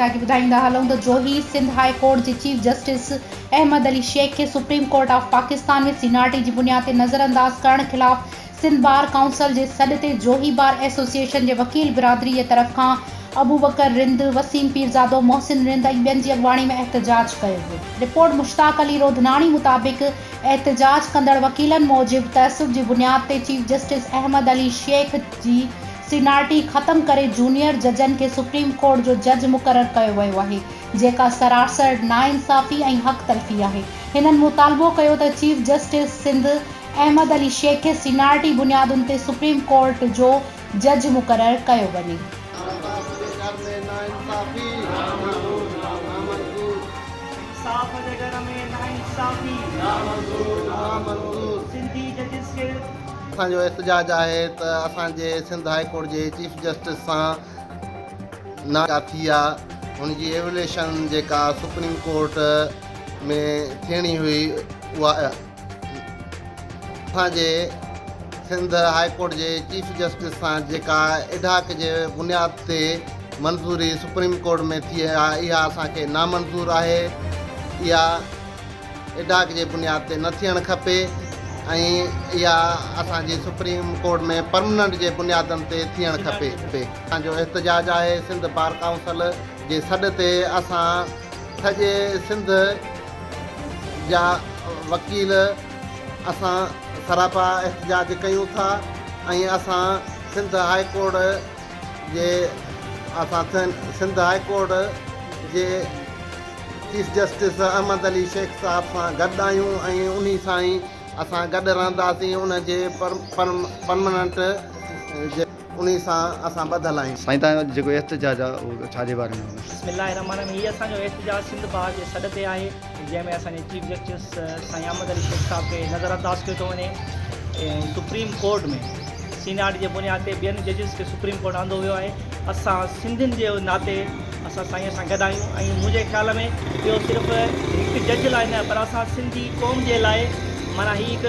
توهان کي ٻڌائيندا هلون ته جوهي سنڌ هاء ڪورٽ جي چيف جسٽس احمد علي شيخ کي supreme court of Pakistan ۾ seniority جي بنياد تي نظرانداز ڪرڻ خلاف سنڌ بار ڪائونسل جي سڏ تي جوهي بار ايسوسيئيشن جي وڪيل برادري جي طرف کان ابوبڪر رند، وسيم پيرزادو، محسن رند ۽ ٻين جي اڳواڻي ۾ احتجاج ڪيو ويو. رپورٽ مشتاق علي روڌناڻي مطابق احتجاج ڪندڙ وڪيلن موجب تعصب جي بنياد تي چيف جسٽس احمد علي شيخ جي سينارٽي ختم ڪري جونيئر ججن کي سپريم ڪورٽ جو جج مقرر ڪيو ويو آهي جيڪا سراسر ناانصافي ۽ حق تلفي آهي. هنن مطالبو ڪيو ته چيف جسٽس سنڌ احمد علي شيخ کي سينارٽي بنيادن تي سپريم ڪورٽ جو جج مقرر ڪيو وڃي. انصاف جي گهر ۾ ناانصافي نامنظور نامنظور. انصاف جي گهر ۾ ناانصافي نامنظور نامنظور. سنڌي ججز کي. اسان جو احتجاج آهي ته اسان جي سنڌ هاء ڪورٽ جي چيف جسٽس سان نا ٿي آ هن جي ايوليشن جيڪا سپريم ڪورٽ ۾ ٿيڻي هئي اها اسان جي سنڌ هاء ڪورٽ جي چيف جسٽس سان جيڪا ايڊهاڪ جي بنياد تي منظوري سپريم ڪورٽ ۾ ٿي آهي اها اسان کي نامنظور آهي اها ايڊهاڪ جي بنياد تي نه ٿيڻ کپي ۽ اها اسان جي سپريم ڪورٽ ۾ پرمننٽ جي بنيادن تي ٿيڻ کپي. اسان جو احتجاج آهي سنڌ بار ڪائونسل جي سڏ تي اسان سڄي سنڌ جا وڪيل اسان سراپا احتجاج ڪيون ٿا ۽ اسان سنڌ هاء ڪورٽ جي اسان سنڌ هاء ڪورٽ جي چيف جسٽس احمد علي شيخ صاحب سان گڏ آهيون ۽ انهي سان ئي اسان گڏ رهنداسين ان جي پرمننٽ جي انهي سان اسان ٻڌل آهيون. سائين تهان جو اڄ جيڪو احتجاج آهي اهو ڇا جي باري ۾ هوندو؟ بسم الله الرحمٰن الرحيم هي اسان جو احتجاج سنڌ بار جي سڏ تي آهي جنهن ۾ اسان جي چيف جسٽس سائين احمد علي شيخ صاحب کي نظر انداز ڪيو ٿو وڃي ۽ سپريم ڪورٽ ۾ سينارٽي جي بنياد تي ٻين ججز کي سپريم ڪورٽ آندو ويو آهي اسان سنڌين جي ناتي اسان سائين سان گڏ آهيون ۽ منهنجي خيال ۾ اهو صرف هڪ جج لاء نه پر اسان سنڌي قوم جي لاء معنيٰ هي هڪ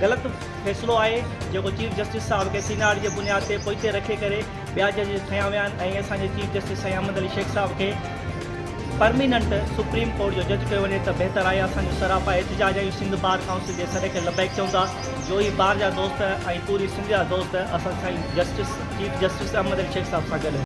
غلط فيصلو آهي جيڪو چيف جسٽس صاحب کي سينارٽي جي بنياد تي پوئتي رکي ڪري ٻيا جج کنيا ويا آهن ۽ اسان جي چيف جسٽس سائين احمد علي شيخ صاحب کي پرميننٽ سپريم ڪورٽ جو جج ڪيو وڃي ته بهتر آهي اسان جو سراپا احتجاج آهيون سنڌ بار ڪائونسل جي سڏ کي لبيڪ چئون ٿا جوهي بار جا دوست ۽ پوري سنڌ جا دوست اسان سائين justice chief justice Ahmed Ali Shaikh صاحب سان گڏ.